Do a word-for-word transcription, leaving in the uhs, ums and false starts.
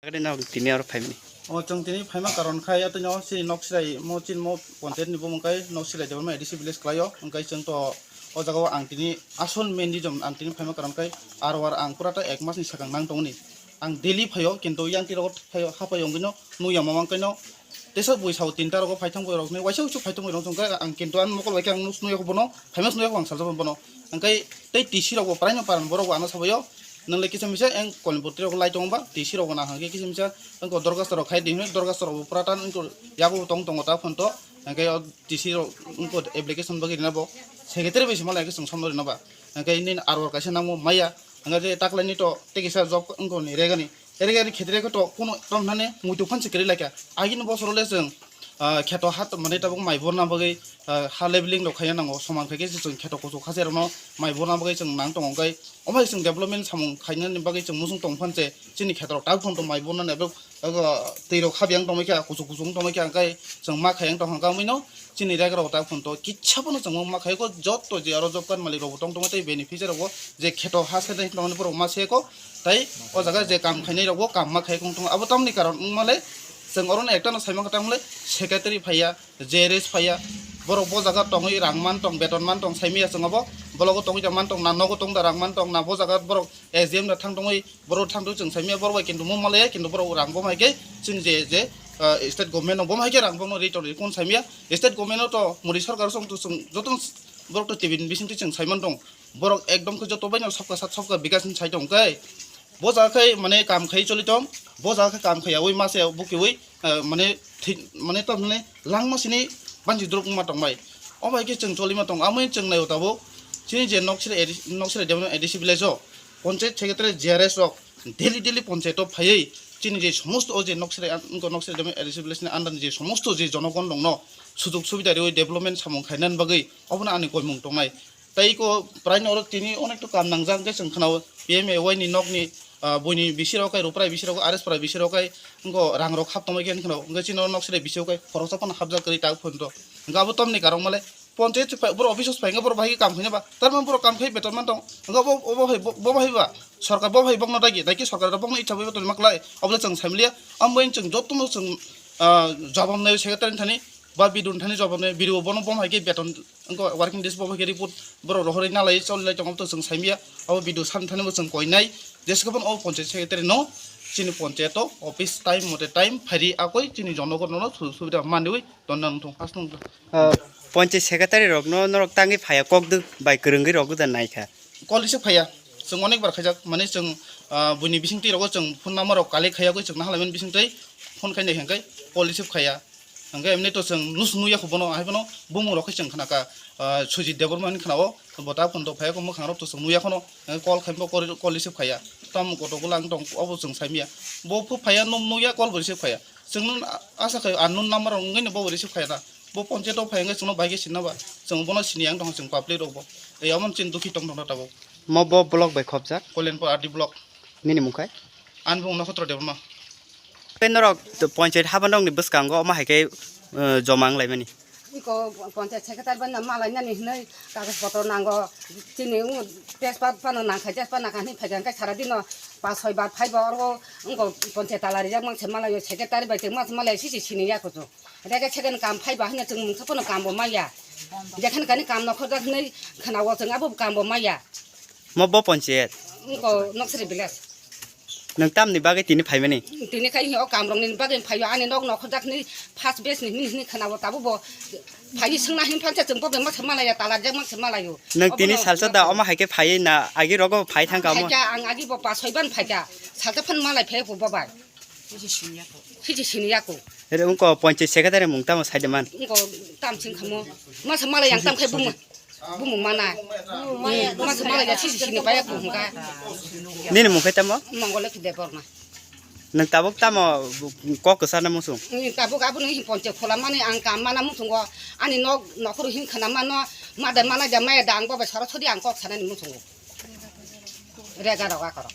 Agade no tini oro phaimani. O chwng tini phaima karon khai atino chini nok sirai mo chini mo panchayat ni bumung kai nok sirai development A D C village khlaio, hwnkhe chwng to o jaga o ang tini asol main reason ang tini phaima karon khai R O R ang pura ta ek mas ni sakang nang tongni. Ang daily phaio, kintu yang tiro phaio, hapai ongino nuya mamang kaino. Tesa bui sao tinta rogo phaithang bui rokni waisa uchu phaithang bui rok chwng khe ang kintu ang mokol bai khe ang nus nuya bono, phaima nuya ang salsa bono. Ang kai tei T C rok bo praino paran borok bo ano sabaio. Nang le kisa misa eng kolni bwtwi rok lai tongo ba, T C rok bo nang hang khe kisa misa ang ko dorgas rok khai di, dorgas rok bo pura tan ang ko yago tong tongo ta phone to. Ang kai o T C rok ang ko application bagwi rina bo secretary bai se malai khe chwng somno rina ba. Ang kai nini R O R kaisa nangmo maya. Ang kai taklai ni to tei kisa job ang ko ni regani. Ere ere khetre khe to kuno tong thani muitu phan se kwrwi laikha. Agini bosoro le chwng, ah, kheto ha to mane tabuk mai borna bagwi, ah, ha leveling rok khaina nango. Soman khe khe chwng kheto kuchuk ha se rokno mai borna bagwi chwng nang tongo. Hwnkhe omo hai chwng development samung khainani bagwi chwng muchung tong phan se chini kheto rok tabuk phano mai bornani abo, abo twi rok habiyang tongwi kha, kuchuk kuchuk wng tongwi kha, hwnkhe chwng ma khaiyang tong kha wngwi no. Chini rega rok ta phone to kisa phano chwng ma khaiko, jotto je aro job card malik rok bo tong tongma tei beneficiary rok bo je kheto ha se tong borok ma se ko, tai o jaga je kam khainai rok bo kam ma khai tong tong. Abo tamni karon wng male chwng oro no ekta no sai mankha, tamle secretary phaiya, J R S phaiya, borok bo jaga tongwi rang man tong, beton man tong, sai maya chwng abo blogo tongwi da man tong, na nogo tong da rang man tong, na bo jaga borok S D M da thang tongwi, borok thang tong chwng sai maya, borok bai kintu mo malaya, kintu borok rang bo hai khe chwng je je, ah, state government no bo hai khe rang bo no ri tong ri kun sai maya. State government no to Modi sarkar song to chwng joto borok to T V ni bising to chwng sai man tong. Borok ekdom khe joto bai no sabka sat sabka bikas ni sai tong khe. Bo jaga khe mane kam khai choli tong. Bo jaga khe kam khai yawi mase bukiwi, ah, mane thik mane to mane langma sini banchi druk ma tong bai. O bai khe chwng choli ma tong. Amoi chwng nai o tabuk. Chini je nok sire edi-, nok sire development A D C village o. Panchayat secretary J R S rok daily daily panchayat o phaiwi chini je somosto o je nok sire an-, wngkha nok sire development A D C village ni under ni je somosto je jonogon rokno sujug subida riwi development samung khainani bagwi obono ani koimung tongnai. Tai iko praino oro tini onek to kam nangjak hwnkhe chwng khwnao P M A Y ni nokni, ah, buini bisirok kai, ruprai bisirok, R S prai bisirok kai, wngkha rang rok hap tongbai khe wngkha, wngkha chini oro nok sire bisirok kai, khoroksa phano hapjak kwrwi tak phunto. Wngkha abo tamni karok male. Panchayat se phai, borok office phai wngkha, borok bahai khe kam khaina ba. Tar man borok kam khai beton man tong. Wngkha bo, bo, bo hai, bo, bo hai ba. Sorkar bo hai bokno dagi, dagi sorkar bokno icha bai beton ma klai. Obo chwng saimliya. Ambo chwng jotono chwng, ah, jabon nai secretary thani, ba bidun thani jabon nai, bidu bono bo hai khe beton, wngkha working days bo hai khe report borok rohorwi nalai choli lai tongo to chwng saimliya. Abo bidu san thani bo chwng koinai. Jeske bono o panchayat secretary no chini panchayat o office time mote time phairi akoi chini jonogon no sujug subida manwi tonna nung thung hasnung. Ah, panchayat secretary rokno norok tangwi phaiya, kokdwk bai kwrwngwi rokdwk da naikha. Call receive phaiya, chwng onek bar khaijak, mane chwng, ah, buini bisingtwi rogo chwng phone number rok collect khaiya, chwng nahalaimani bisingtwi phone khainai hwnkhe call receive khaiya. Hwnkhe emni to chwng nus nuya kho bono, hai bono bumung rok khe chwng khnakha, ah, Sujit Debbarma hinwi khnao, bo ta phone to phaiya kho mwkhang rok to chwng nuya khono, hwnkhe call khaimbo call receive khaiya. Tamo koto golang tong obo chwng saimya. Bo phu phaiya, nuk nuya, call bo receive khaiya. Chwngno asa khai unknown number rok wngwi no bo receive khai na. Bo panchayat o phai wngwi chwngno bai khe sinna ba. Chwng bono sini yang tong chwng public rok bo. Ei amon chini dukhi tong tong tabuk. Mo bo block bai khopjak? Kolenpur R D block. Nini mung khai? Ani bung Nokotro Debbarma. Tei norok to panchayat haba nokni bwskango omo hai khe, eh, joma wng laimani. Iko panchayat secretary bai no malainani hinwi kagoj potro nango, chini tejpat phano nangkha, tejpat nangkha hinwi phaikha, hwnkhe sara dino pas soi bar phaibo oro wngkha panchayat tala rijak mangse malaio, secretary bai chwng mangse malai sisi sini ya kuchuk. Rega second kam phaiba hinwi chwng mungsa phano kambo maya. Jekhani kani kam nokhorjak hinwi khwnao chwng abo kambo maya. Mo bo panchayat? Wngkha Noksri village. Nwng tamni bagwi tini phaimani? Tini khai o kamrokni bagwi phaio, ani nok nokhorjakni first batch ni hwnwi hwnwi khwnao, tabukbo phaiwi swngna hwn phansa chwng bo bemsa malaya, talarjak masa malaio. Nwng tini salsa da omo hai khe phaiwi na agi rogo phai thangkha omo? Phaikha, ang agi bo pas soi ban phaikha, salsa phan malai phai bo bai. Siji sini yako. Ere wngkha panchayat secretary mung tamo saide man? Wngkha tam sing khamo. Masa malai yang tam khai buma. Bumung mana. Masa malai ya sisi sini paya ko hungka. Nini mung khe tamo? Mongole ki Debbarma. Nwng tabuk tamo kok kwsa na muchung? Nwng tabuk abo nwng panchayat khola mani ang kam mana muchungo. Ani nok nokhoro hin khana mano. Mada mana ja maya da ang bobai sara sodi ang kok sana ni muchungo. Rega roga koro.